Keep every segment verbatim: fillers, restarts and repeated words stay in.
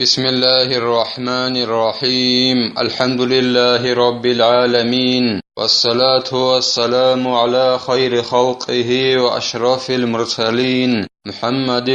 بسم الله الرحمن الرحيم. الحمد لله رب العالمين. والصلاة والسلام على خير خلقه وأشرف المرسلين محمد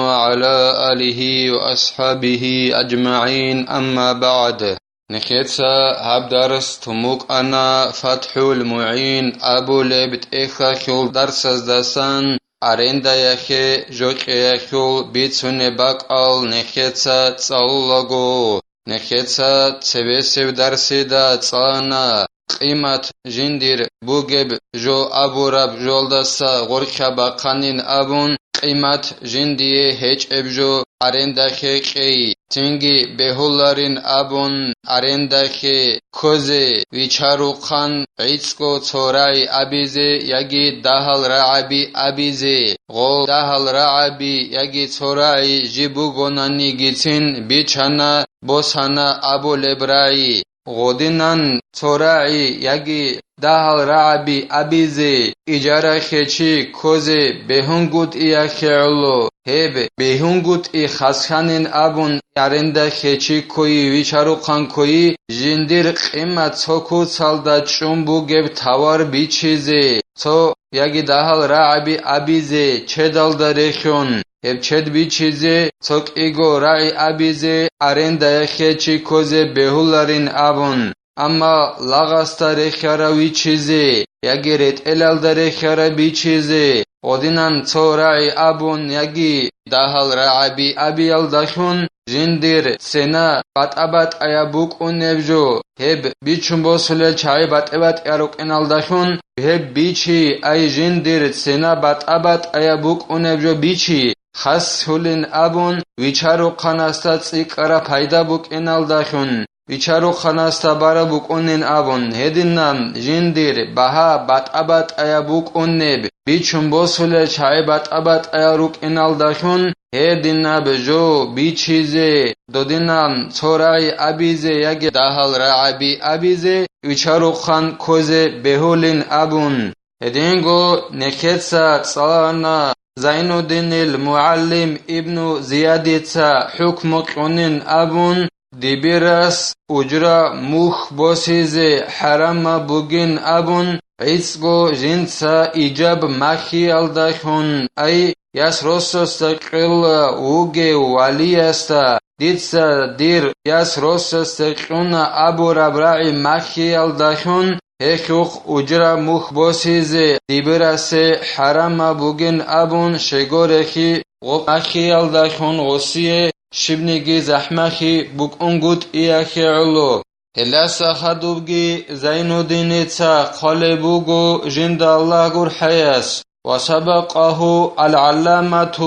وعلى آله وأصحابه أجمعين. أما بعد. Нехеца гьаб дарс тун букӀана ФатхӀул МугӀин абулеб тӀехьалъул дарсаздасан арендаяхъе жокьеялъул бицунеб бакӀал нехеца цӀалулаго. Нехеца цебесеб дарсида цӀалана къимат жиндир бугеб жо абураб жолдаса гъоркьа бахъанин абун, къимат жиндие гьечӀеб жо арендахъе кьей, цинги бегьуларин абун арендахъе ккозе вичарухъан гӀицӀго цо рагӀи абизе яги дагьал рагӀаби абизе, гъо дагьал рагӀаби яги цо рагӀи жиб бугонанигицин бичана, босана абулеб рагӀи. Гъодинан цо рагӀи яги дагьал рагӀаби абизе, ижарахъе чи ккозе бегьунгутӀиялъе гӀоло, гьеб бегьунгутӀи хасханин абун арендахъе чи ккойи вичарухъан ккойи, жиндир къимат цо куцалда чӀун бугеб тавар бичизе, цо яги дагьал рагӀаби абизе чедалда рехьун, гьеб чед бичизе, цо кӀиго рагӀи абизе, арендаяхъе чи ккозе бегьуларин абун. Амма лагъасда рехьарав вичизе яги ретӀелалда рехьараб бичизе, гъодинан цо рагӀи абун яги дагьал рагӀаби абиялдалъун жиндир цена батӀа-батӀаяб букӀунеб жо, гьеб бичун босулел чагӀи батӀи-батӀияб рукӀиналдалъун гьеб бичи, ай жиндир цена батӀа-батӀаяб букӀунеб жо бичи, хасхулин абун, вичарухъанасда цӀикӀкӀараб пайда букӀиналдалъун, вичарухъанасда бараб букӀунин абун, гьединаб жиндир багьа батӀа-батӀаяб букӀунеб, бичун босулел чагӀи батӀа-батӀаял рукӀиналдалъун, гьединаб жо бичизе, додинаб цо рагӀи абизе яги дагьал рагӀаби абизе, вичарухъан ккозе бегьулин абун. Гьединго нехеца цӀалана Зайнуддинил МугӀаллим Ибну Зиядица хӀукму кьунин абун, дибирас ужра мухь босизе хӀарамаб бугин абун, гӀицӀго жинца ижаб махьиялдалъун, ай, яс росасда кьела вугев валиясда, дица дир яс росасда кьуна абураб рагӀи махьиялдалъун, гьелъухъ ужра мухь босизе дибирасе хӀарамаб бугин абун щегорехи, гъоб махьиялдалъун гъосие щибниги захӀмахи букӀунгутӀиялъе гӀоло. Гьелдаса хадубги Зайнуддиница хъвалеб буго жинда Аллагь гурхӀаяс: «وسبقه العلامة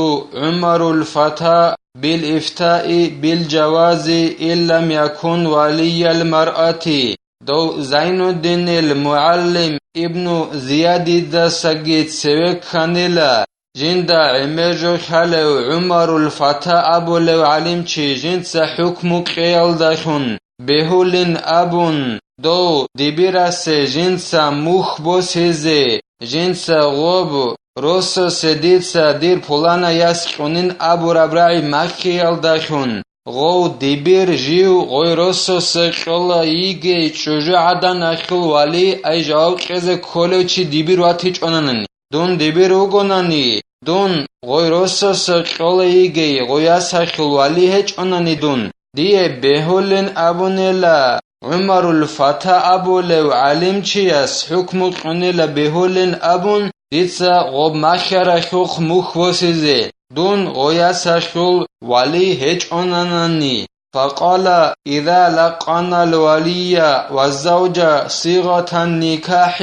عمر الفتى بالإفتاء بالجواز إن لم يكن ولي المرأة». Дов Зайнуддинил МугӀаллим Ибну Зиядидасаги цеве кканила, жинда гӀемер жо хьалев ГӀумарул Фата абулев гӀалимчи жинца хӀукму кьеялдалъун бегьулин абун, дов дибирасе жинца мухь босизе, жинца гъоб росасе дица дир пулана яс кьунин абураб рагӀи махьиялдалъун, гъов дибир жив гъой росасе кьола йигей чӀужугӀадан ахил вали, ай жаваб кьезе кколев чи дибир ватичӀонанани. Дун дибир вугонани, дун гъой росаса кьола йигей гъой ясахил вали гьечӀонани дун, дие бегьулин абунела, ГӀумарул Фата абулев гӀалимчияс хӀукму кьунила бегьулин абун, дица гъоб махьарахьухъ мухь босизе, дун гъой ясахил вали гьечӀонанани. فقال: إذا لقن الولي والزوج صيغة النكاح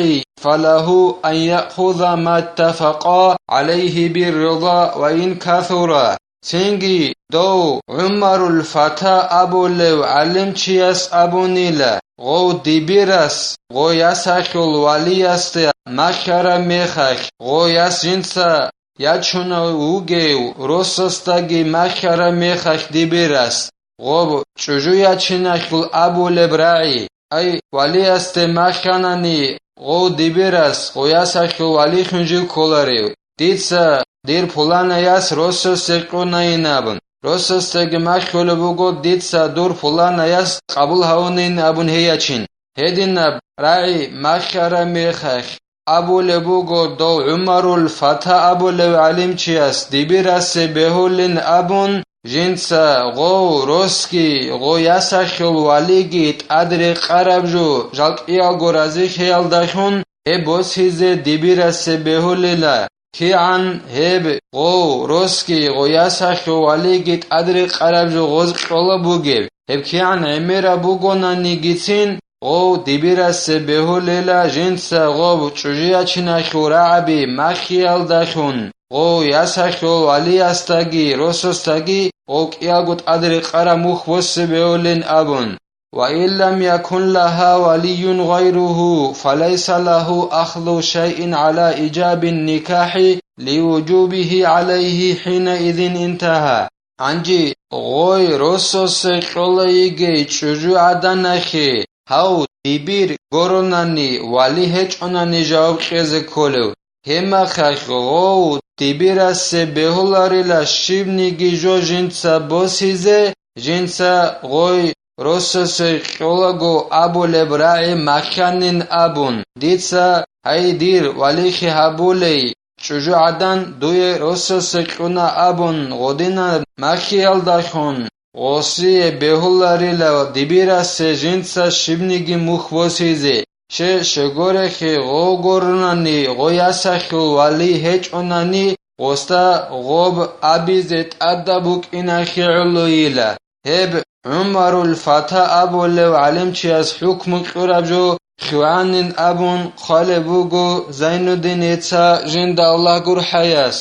فله أن يأخذ ما اتفقا عليه بالرضا وإن كثر. Цинги дов ГӀумарул Фата абулев гӀалимчияс абунила, гъов дибирас гъой ясахьул валиясде махьараб мехалъ, гъой яс жинца ячунев вугев росасдаги махьараб мехалъ дибирас, гъоб чӀужу ячиналъул абулеб рагӀи, ай, валиясде махьанани, гъов дибирас гъой ясахьул валихъун жив кколарев, дица дир пулана яс росасе кьунайин абун. росасдаги махьулеб буго дица дур пуланаяс къабул гьавунин абун гьей ячин. Гьединаб рагӀи махьараб мехалъ абулеб буго дов ГӀумарул Фата абулев гӀалимчияс дибирасе бегьулин абун, жинца гъов росги гъо ясахъул валиги тӀадрекъараб жо жал кӀиялго разихьиялдалъун гьеб босизе дибирасе бегьулила. КигӀан гьеб гъов росги гъо ясахъул валиги тӀадрекъараб жо гъоз кьола бугеб, гьеб кигӀан гӀемераб бугонанигицин, гъов дибирасе бегьулела жинца гъоб чӀужуячинахъул рагӀаби махьиялдалъун, гъов ясахъул валиясдаги росасдаги гъов кӀиялго тӀадрекъараб мухь босе бегьулин абун. وإن لم يكن لها ولي غيره فليس له أخذ شيء على إيجاب النكاح لوجوبه عليه حينئذ انتهى. Гьанже гъой росасе кьола йигей чӀужугӀаданахъе, гьав дибир гуронани вали гьечӀонани жаваб кьезе кколев. Гьебмахалъ гъов дибирасе бегьуларила щибниги жо жинца босизе, жинца гъой росасе кьолаго абулеб рагӀи махьанин абун, дица, гьай, дир валихьи гьабулей, чӀужугӀадан дуе росасе кьуна абун гъодинан махьиялдалъун, гъосие бегьуларила дибирасе жинца щибниги мухь босизе, щай гурелъул гъо гуронани гъо ясахъул вали гьечӀонани, гъосда гъоб абизе тӀадаб букӀиналъе гӀолойила. Гьеб ГӀумарул Фата абулев гӀалимчияс хӀукму кьураб жо хьугьанин абун хъвалеб буго Зайнуддиница, жинда Аллагь гурхӀаяс.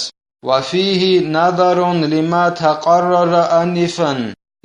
وفيه نظر لما تقرر آنفا.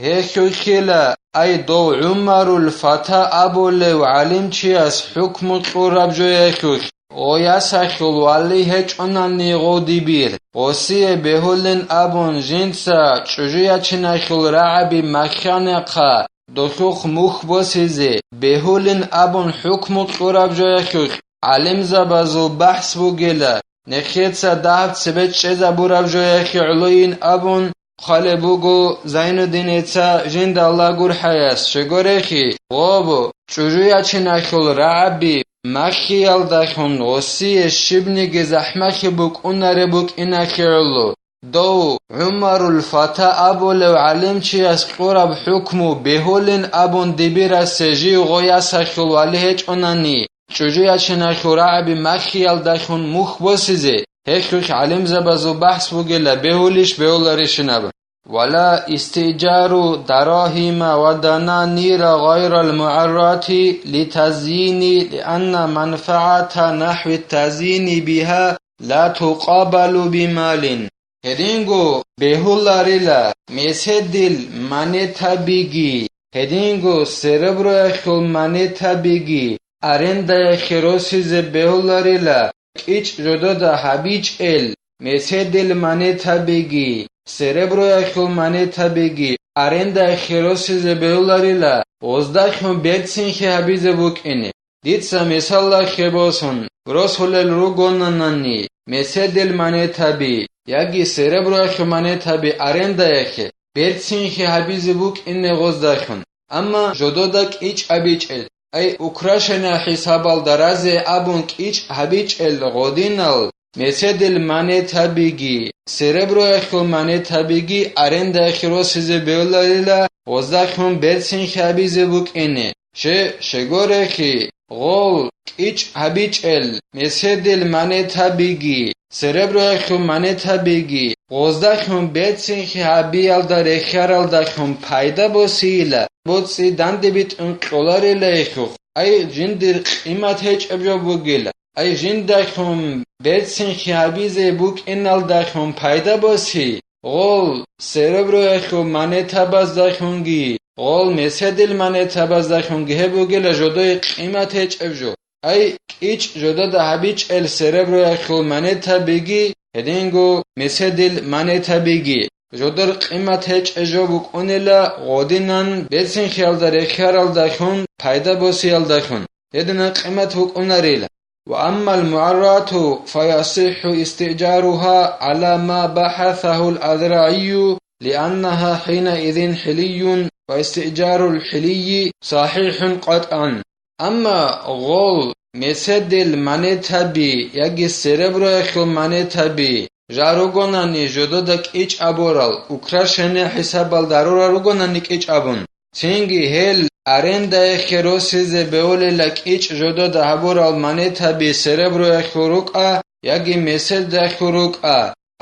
Гьелъухъила, ай, дов ГӀумарул Фата абулев гӀалимчияс хӀукму кьураб жо гьелъухъ, гъо ясахъул вали гьечӀонани гъов дибир, гъосие бегьулин абун жинца чӀужуячинахъул рагӀаби махьанахъа, долъухъ мухь босизе бегьулин абун хӀукму кьураб жо гьелъухъ гӀалимзабазул бахӀс бугила, нехеца дагьаб цебе чӀезабураб жо гьелъухъ гӀолойин абун хъвалеб буго Зайнуддиница, жинда Аллагь гурхӀаяс, щай гурелъул гъоб чӀужуячинахъул рагӀаби махьиялдалъун гъосие щибниги захӀмалъи букӀунареб букӀиналъе гӀоло. Дов ГӀумарул Фата абулев гӀалимчияс кьураб хӀукму бегьулин абун дибирасе жив гъо ясахъул вали гьечӀонани, чӀужуячинахъул рагӀаби махьиялдалъун мухь босизе, гьелъухъ гӀалимзабазул бахӀс бугила, бегьулищ бегьуларищин абун. ولا استئجار دراهم ودنانير غير المعرة لتزيين، لأن منفعة نحو التزيين بها لا تقابل بمال. Гьединго бегьуларила меседил манетабиги, гьединго сереброялъул манетабиги арендаялъе росизе бегьуларила, кӀичӀ жодода гьабичӀел меседил манетабиги, сереброялъул манетабиги арендаялъе росизе бегьуларила, гъоздалъун берцинлъи гьабизе букӀине. Дица мисалалъе босун, росулел ругонанани меседил манетаби яги сереброялъул манетаби арендаялъе берцинлъи гьабизе букӀине гъоздалъун, амма жодода кӀичӀ гьабичӀел, ай, украшение хӀисабалда разе абун кӀичӀ гьабичӀел гъодинал меседил манетабиги, сереброялъул манетабиги арендаялъе росизе бегьуларила, гъоздалъун берцинлъи гьабизе букӀине. Щай, щай гурелъул гъол кӀичӀ гьабичӀел меседил манетабиги, сереброялъул манетабиги гъоздалъун берцинлъи гьабиялда рехияралдалъун пайда босейила, боцӀи данде битӀун кьоларила гьелъухъ, ай, жиндир къимат гьечӀеб жо бугила, ай, жиндалъун берцинлъи гьабизе букӀиналдалъун пайда босей, гъол сереброялъул манетабаздалъунги, гъол меседил манетабаздалъунги гьеб бугила жодое къимат гьечӀеб жо. Ай, кӀичӀ жодода гьабичӀел сереброялъул манетабиги, гьединго меседил манетабиги жодор къимат гьечӀеб жо букӀунила гъодинан берцинлъиялда рехияралдалъун пайда босиялдалъун. Гьединан къимат букӀунарила. وأما المعرة فيصح استئجارها على ما بحثه الأذرعي لأنها حينئذ حلي، واستئجار الحلي صحيح قطعا. Амма гъол, меседил манетаби яги сереброяхъул манетаби жал ругонани жодода кӀичӀ абурал, украшение хӀисабалда гьарурал ругонани кӀичӀ абун, цинги гьел арендаялъе росизе бегьулила кӀичӀ жодода гьабурал манетаби сереброяхъул рукӀа яги меседалъул рукӀа,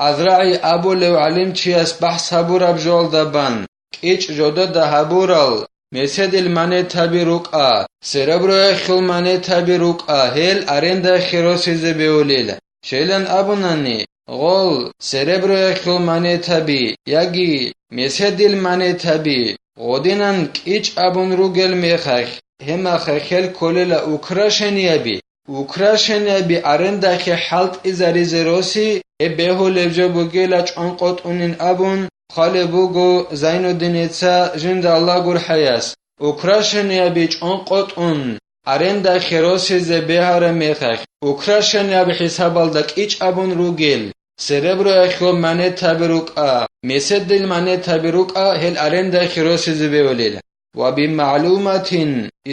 АзрагӀи абулев гӀалимчияс бахӀс гьабураб жоялда бан, кӀичӀ жодода гьабурал, меседил манетаби рукӀа, сереброяхъул манетаби рукӀа, гьел арендаялъе росизе бегьулел. Щайилан абунани, гъол, сереброяхъул манетаби яги меседил манетаби гъодинан кӀичӀ абун ругел мехалъ, гьеб мехалъ гьел кколела украшениеби, украшениеби арендаялъе хӀалтӀизаризе роси, гьеб бегьулеб жо бугила чӀванкъотӀунин абун, хъвалеб буго Зайнуддиница жинда Аллагь гурхӀаяс. Украшениеби чӀванкъотӀун арендаялъе росизе бегьараб мехалъ, украшениеби хӀисабалда кӀичӀ абун ругел, сереброяхъул манетаби рукӀа, меседил манетаби рукӀа, гьел арендаялъе росизе бегьулел. وبمعلومة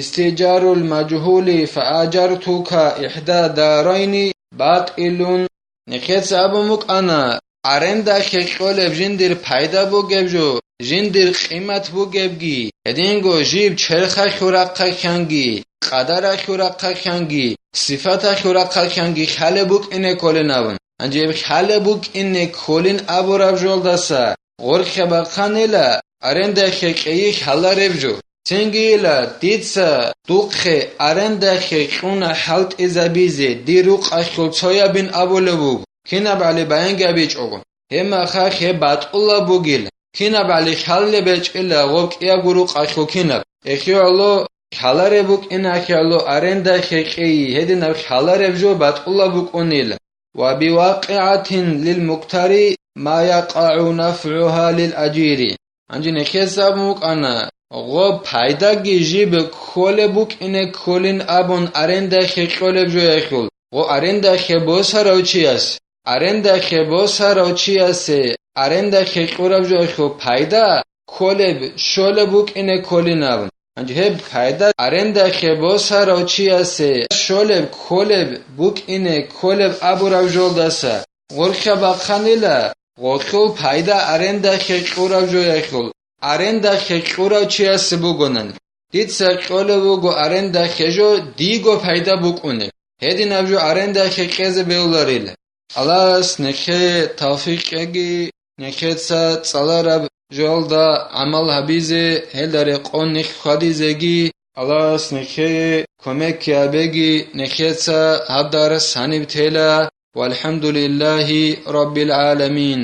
استئجار المجهول فأجرتك إحدى الدارين باطل. Нехеца абун букӀана, арендаялъе кьолеб жиндир пайда бугеб жо, жиндир къимат бугебги, гьединго жиб черхалъул рахъалъанги, къадаралъул рахъалъанги, сифаталъул рахъалъанги хӀалеб букӀине кколин абун. Гьанже гьеб хӀалеб букӀине кколин абураб жолдаса гъоркьа бахъанила арендаялъе кьейи хӀалареб жо. Цинги ила, дица духъе арендаялъе кьуна хӀалтӀизабизе дир рукъалъул цоябин абулеб буго, кинаб гӀали баянги абичӀого. Гьеб мехалъ гьеб батӀулаб бугила, кинаб гӀали хӀаллеб гьечӀила гъоб кӀиябго рукъалъул кинаб. Эхиялъо хӀалареб букӀиналъиялъо арендаялъе кьейи, гьединаб хӀалареб жо батӀулаб букӀунила. وبواقعة للمكتر ما يقع نفعها للأجير. Гьанже нехеца абун букӀана, гъоб пайдаги жиб кколеб букӀине кколин абун арендаялъе кьолеб жояхъул, гъо арендаялъе босарав чияс, арендаялъе босарав чиясе арендаялъе кьураб жояхъул пайда кколеб, щолеб букӀине кколин абун. Гьанже гьеб пайда арендаялъе босарав чиясе щолеб, кколеб, букӀине кколеб абураб жолдаса гъоркьа бахъанила, гъолъул пайда арендаялъе кьураб жояхъул, арендаялъе кьурав чиясе бугонан. Дица кьолеб буго арендаялъе жо диго пайда букӀунеб. Гьединаб жо арендаялъе кьезе бегьуларила. Аллагьас нехее тавфикъ кьеги, нехеца цӀалараб жоялда гӀамал гьабизе, гьелда рекъон нилъ хьвадизеги, Аллагьас нехее кумек кьабеги, нехеца гьаб дарс гьаниб тела. ВалхӀамдулиллагьи раббил гӀаламин.